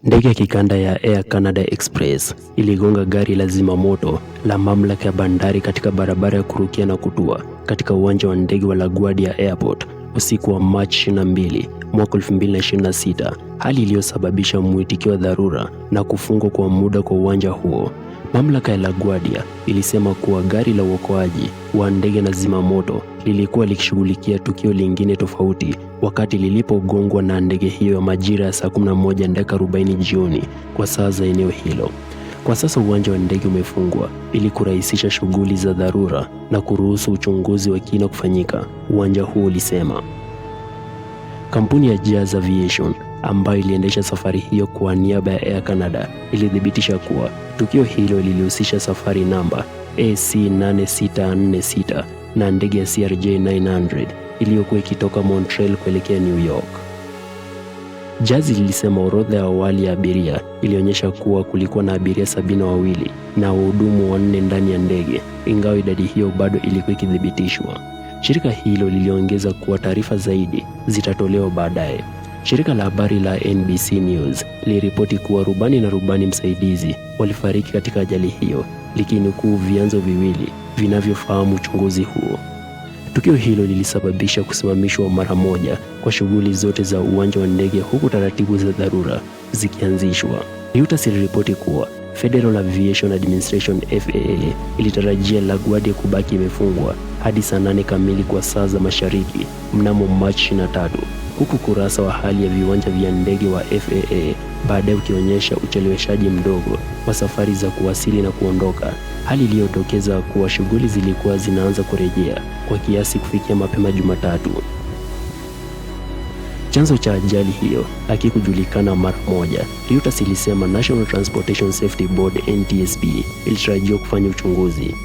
Ndege ya kikanda ya Air Canada Express iligonga gari la zimamoto la mamlaka ya bandari katika barabara ya kurukia na kutua katika uwanja wa ndege wa LaGuardia Airport usiku wa Machi 22 mwaka 2026, hali iliyosababisha mwitikio wa dharura na kufungwa kwa muda kwa uwanja huo. Mamlaka ya LaGuardia ilisema kuwa gari la uokoaji wa ndege na zimamoto lilikuwa likishughulikia tukio lingine tofauti wakati lilipogongwa na ndege hiyo ya majira ya saa 11:40 jioni kwa saa za eneo hilo. Kwa sasa uwanja wa ndege umefungwa ili kurahisisha shughuli za dharura na kuruhusu uchunguzi wa kina kufanyika, uwanja huo ulisema. Kampuni ya Jazz Aviation ambayo iliendesha safari hiyo kwa niaba ya Air Canada ilithibitisha kuwa tukio hilo lilihusisha safari namba AC8646 na ndege ya CRJ 900 iliyokuwa ikitoka Montreal kuelekea New York. Jazz lilisema orodha ya awali ya abiria ilionyesha kuwa kulikuwa na abiria 72 na wahudumu 4 ndani ya ndege, ingawa idadi hiyo bado ilikuwa ikithibitishwa. Shirika hilo liliongeza kuwa taarifa zaidi zitatolewa baadaye. Shirika la habari la NBC News liliripoti kuwa rubani na rubani msaidizi walifariki katika ajali hiyo, likinukuu vyanzo viwili vinavyofahamu uchunguzi huo. Tukio hilo lilisababisha kusimamishwa mara moja kwa shughuli zote za uwanja wa ndege huku taratibu za dharura zikianzishwa. Reuters iliripoti kuwa Federal Aviation Administration FAA ilitarajia LaGuardia kubaki imefungwa hadi saa 8 kamili kwa saa za mashariki mnamo Machi 23, huku kurasa wa hali ya viwanja vya ndege wa FAA baadaye ukionyesha ucheleweshaji mdogo wa safari za kuwasili na kuondoka, hali iliyodokeza kuwa shughuli zilikuwa zinaanza kurejea kwa kiasi kufikia mapema Jumatatu. Chanzo cha ajali hiyo hakikujulikana mara moja. Reuters ilisema National Transportation Safety Board NTSB ilitarajiwa kufanya uchunguzi.